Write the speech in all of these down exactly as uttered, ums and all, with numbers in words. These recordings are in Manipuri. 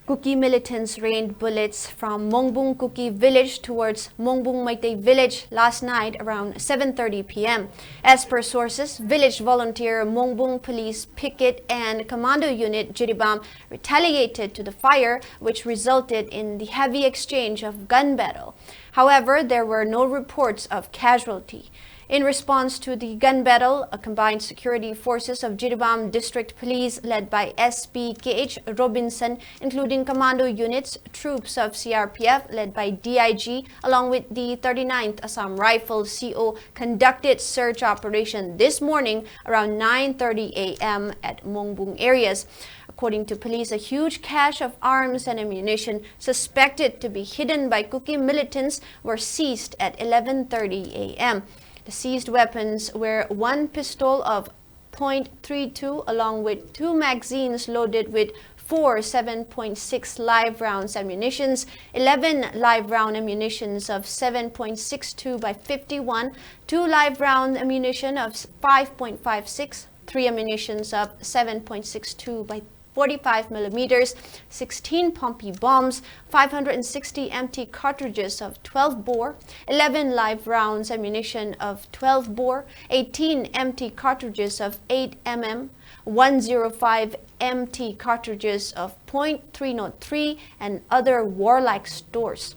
Kuki militants rained bullets from Mongbung Kuki village towards Mongbung Meitei village last night around seven thirty p m. As per sources, village volunteer Mongbung Police Picket and Commando Unit Jiribam retaliated to the fire, which resulted in the heavy exchange of gun battle. However, there were no reports of casualty. In response to the gun battle, a combined security forces of Jiribam District Police, led by S P K H Robinson, including commando units, troops of C R P F, led by D I G, along with the thirty-ninth Assam Rifle C O, conducted search operation this morning around nine thirty a m at Mongbung areas. According to police, a huge cache of arms and ammunition suspected to be hidden by Kuki militants were seized at eleven thirty a m. The seized weapons were one pistol of point three two, along with two magazines loaded with four seven point six live rounds ammunitions, eleven live round ammunitions of seven point six two by fifty-one, two live round ammunition of five point five six, three ammunitions of seven point six two by forty-five millimeters, sixteen Pompi bombs, five hundred sixty empty cartridges of twelve bore, eleven live rounds ammunition of twelve bore, eighteen empty cartridges of eight M M, one zero five empty cartridges of point three nought three, and other warlike stores.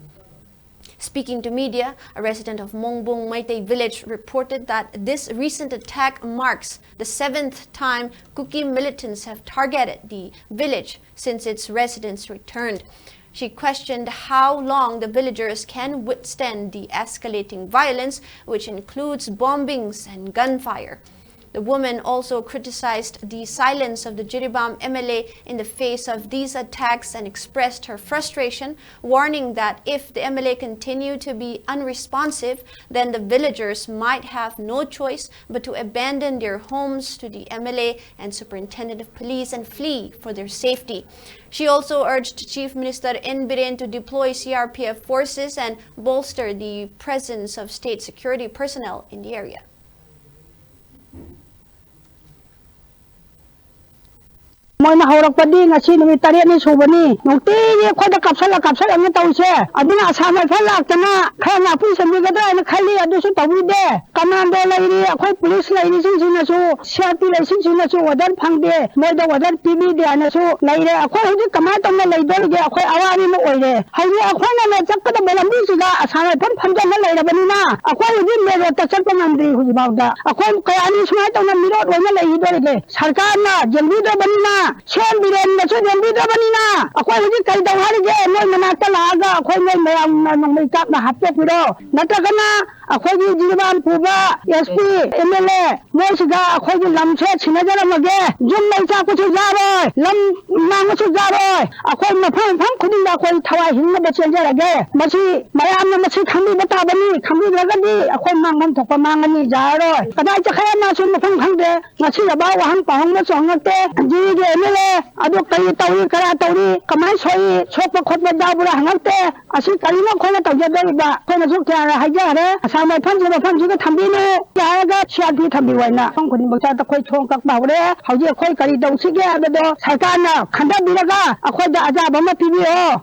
Speaking to media, a resident of Mongbung Meitei village reported that this recent attack marks the seventh time Kuki militants have targeted the village since its residents returned. She questioned how long the villagers can withstand the escalating violence, which includes bombings and gunfire. The woman also criticized the silence of the Jiribam M L A in the face of these attacks and expressed her frustration, warning that if the M L A continue to be unresponsive, then the villagers might have no choice but to abandon their homes to the M L A and Superintendent of Police and flee for their safety. She also urged Chief Minister N Biren to deploy C R P F forces and bolster the presence of state security personnel in the area. ꯃꯣꯏꯅ ꯍꯧꯔꯛꯄꯗꯤ ꯉꯁꯤ ꯅꯨꯃꯤꯠ ꯇꯔꯦꯠꯅꯤ ꯁꯨꯕꯅꯤ꯫ ꯅꯨꯡꯇꯤꯒꯤ ꯑꯩꯈꯣꯏꯗ ꯀꯥꯞꯁꯜꯂ ꯀꯥꯞꯁꯜꯂꯛꯅ ꯇꯧꯔꯤꯁꯦ꯫ ꯑꯗꯨꯅ ꯑꯁꯥꯝ ꯔꯥꯏꯐꯜ ꯂꯥꯛꯇꯅ ꯈꯔ ꯉꯥꯛꯄꯤ ꯁꯦꯟꯕꯤꯒꯗ꯭ꯔꯥ ꯍꯥꯏꯅ ꯈꯜꯂꯤ, ꯑꯗꯨꯁꯨ ꯇꯧꯕꯤꯗꯦ꯫ ꯀꯃꯥꯟꯗꯣ ꯂꯩꯔꯤ, ꯑꯩꯈꯣꯏ police ꯂꯩꯔꯤꯁꯤꯡꯁꯤꯅꯁꯨ, C R P ꯂꯩꯔꯤꯁꯤꯡꯁꯤꯅꯁꯨ order ꯐꯪꯗꯦ, ꯃꯣꯏꯗ ꯑꯣꯔꯗꯔ ꯄꯤꯕꯤꯗꯦ ꯍꯥꯏꯅꯁꯨ ꯂꯩꯔꯦ꯫ ꯑꯩꯈꯣꯏ ꯍꯧꯖꯤꯛ ꯀꯃꯥꯏꯅ ꯇꯧꯅ ꯂꯩꯗꯣꯔꯤꯒꯦ? ꯑꯩꯈꯣꯏ ꯑꯋꯥꯕ ꯑꯃ ꯑꯣꯏꯔꯦ꯫ ꯍꯧꯖꯤꯛ ꯑꯩꯈꯣꯏꯅꯅꯦ ꯆꯠꯀꯗꯕ ꯂꯝꯕꯤꯁꯤꯗ ꯑꯁꯥꯝ ꯔꯥꯏꯐꯜ ꯐꯝꯖꯤꯟꯅ ꯂꯩꯔꯕꯅꯤꯅ ꯑꯩꯈꯣꯏ ꯍꯧꯖꯤꯛ ꯃꯦꯟ ꯔꯣꯗꯇ ꯆꯠꯄ ꯉꯝꯗ꯭ꯔꯤ꯫ ꯍꯧꯖꯤꯛꯐꯥꯎꯗ ꯑꯩꯈꯣꯏ ꯀꯌꯥꯅꯤ ꯁꯨꯃꯥꯏꯅ ꯇꯧꯅ ꯃꯤꯔꯣꯠ ꯑꯣꯏꯅ ꯂꯩꯈꯤꯗꯣꯔꯤꯒꯦ? ꯁꯔꯀꯥꯔꯅ ꯌꯦꯡꯕꯤꯗ꯭ꯔꯕꯅꯤꯅ, ꯁꯦꯝꯕꯤꯔꯣꯝꯗꯁꯨ ꯌꯦꯡꯕꯤꯗ꯭ꯔꯕꯅꯤꯅ ꯑꯩꯈꯣꯏ ꯍꯧꯖꯤꯛ ꯀꯔꯤ ꯇꯧ ꯍꯥꯏꯔꯤꯒꯦ? ꯅꯣꯏ ꯃꯅꯥꯛꯇ ꯂꯥꯛꯑꯒ ꯑꯩꯈꯣꯏ ꯅꯣꯏ ꯃꯌꯥꯝꯅ ꯅꯣꯡꯃꯩ ꯀꯥꯞꯅ ꯍꯥꯠꯇꯣꯛꯄꯤꯔꯣ, ꯅꯠꯇ꯭ꯔꯒꯅ ꯑꯩꯈꯣꯏꯒꯤ ꯖꯤꯔꯤꯕꯥꯝ ꯄꯨꯕ S P, M L A, ꯃꯣꯏꯁꯤꯒ ꯑꯩꯈꯣꯏꯒꯤ ꯂꯝꯁꯦ ꯁꯤꯟꯅꯖꯔꯝꯃꯒꯦ꯫ ꯌꯨꯝ ꯃꯩ ꯆꯥꯛꯄꯁꯨ ꯌꯥꯔꯣꯏ, ꯂꯝ ꯃꯥꯡꯕꯁꯨ ꯌꯥꯔꯣꯏ꯫ ꯑꯩꯈꯣꯏ ꯃꯐꯝ ꯃꯐꯝ ꯈꯨꯗꯤꯡꯗ ꯑꯩꯈꯣꯏ ꯊꯋꯥꯏ ꯍꯤꯡꯅꯕ ꯆꯦꯟꯖꯔꯒꯦ꯫ ꯃꯁꯤ ꯃꯌꯥꯝꯅ ꯃꯁꯤ ꯈꯪꯕꯤꯕ ꯇꯥꯕꯅꯤ꯫ ꯈꯪꯕꯤꯗ꯭ꯔꯒꯗꯤ ꯑꯩꯈꯣꯏ ꯃꯥꯡꯐꯝ ꯊꯣꯛꯄ ꯃꯥꯡꯉꯅꯤ, ꯌꯥꯔꯔꯣꯏ꯫ ꯀꯗꯥꯏ ꯆꯠꯈ꯭ꯔꯦ ꯃꯥꯁꯨ ꯃꯐꯝ ꯈꯪꯗꯦ꯫ ꯉꯁꯤꯐꯥꯎ ꯋꯥꯍꯪ ꯄꯥꯎꯍꯪꯕꯁꯨ ꯍꯪꯉꯛꯇꯦ꯫ ꯖꯤꯔꯤꯒꯤ ꯑꯦꯝ ꯑꯦꯜ ꯑꯦ ꯑꯗꯨ ꯀꯔꯤ ꯇꯧꯔꯤ, ꯀꯔꯥ ꯇꯧꯔꯤ, ꯀꯃꯥꯏꯅ ꯁꯣꯛꯏ, ꯁꯣꯛꯄ ꯈꯣꯠꯄ ꯌꯥꯎꯕ꯭ꯔꯥ ꯍꯪꯉꯛꯇꯦ꯫ ꯑꯁꯤ ꯀꯔꯤꯅꯣ ꯑꯩꯈꯣꯏꯅ ꯇꯧꯖꯗꯧꯔꯤꯕ? ꯑꯩꯈꯣꯏꯅꯁꯨ ꯀꯌꯥꯔ ꯍꯥꯏꯖꯈ꯭ꯔꯦ, ꯑꯁꯥꯝ ꯔꯥꯏꯐꯜꯁꯦ ꯃꯐꯝꯁꯤꯗ ꯊꯝꯕꯤꯅꯨ ꯍꯥꯏꯔꯒ ꯁꯤ ꯑꯥꯔ ꯄꯤ ꯊꯝꯕꯤꯌꯨ ꯍꯥꯏꯅ ꯃꯐꯝ ꯈꯨꯗꯤꯡꯃꯛꯇ ꯑꯩꯈꯣꯏ ꯊꯣꯡ ꯀꯛꯄ ꯍꯧꯔꯦ꯫ ꯍꯧꯖꯤꯛ ꯑꯩꯈꯣꯏ ꯀꯔꯤ ꯇꯧꯁꯤꯒꯦ ꯍꯥꯏꯕꯗꯣ ꯁꯔꯀꯥꯔꯅ ꯈꯟꯊꯕꯤꯔꯒ ꯑꯩꯈꯣꯏꯗ ꯑꯌꯥꯕ ꯑꯃ ꯄꯤꯕꯤꯌꯣ꯫